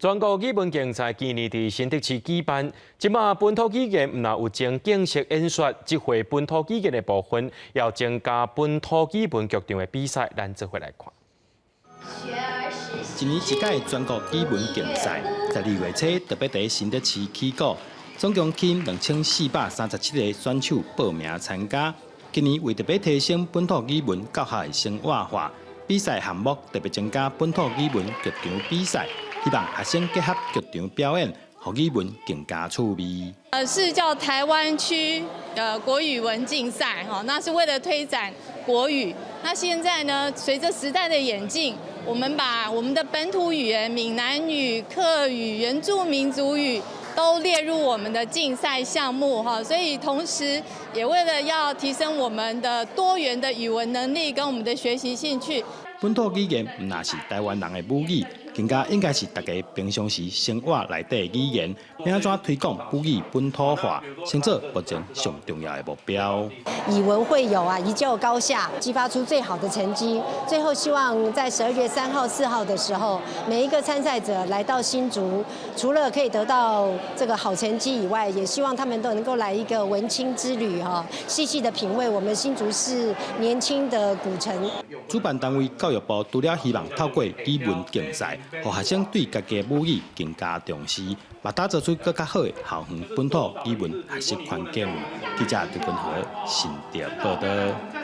全國語文競賽今年佇新竹市舉辦，這馬本土語言毋但有正式演說，這回本土語言的部分，要增加本土語文劇場的比賽，咱做伙來看。一年一屆全國語文競賽，12月初特別佇新竹市起鼓，總共吸引2437個選手報名參加。今年為著欲提升本土語文教學的生活化，比賽項目特別增加本土語文劇場比賽。希望學生結合劇場表演，予語文更加趣味。是叫台灣區的國語文競賽，哈，那是為了推展國語。那現在呢，隨着時代的演進，我們把我們的本土語言閩南語、客語、原住民族語都列入我們的競賽項目，哈，所以同時也為了要提升我們的多元的語文能力跟我們的學習興趣。本土語言毋但是台灣人的母語，更加應該是大家平常時生活內底的語言。欲按怎推廣母語本土化，成做目前上重要的目標。以文會友啊，一較高下，激發出最好的成績。最後希望在12月3號、4號的時候，每一個參賽者來到新竹，除了可以得到這個好成績以外，也希望他們都能夠來一個文青之旅哈，細細的品味我們新竹市年輕的古城。主辦單位教育部除了希望透過語文競賽，予學生對家己的母語更加重視，嘛打造出閣較好的校園本土語文學習環境。記者劉君和新竹報導。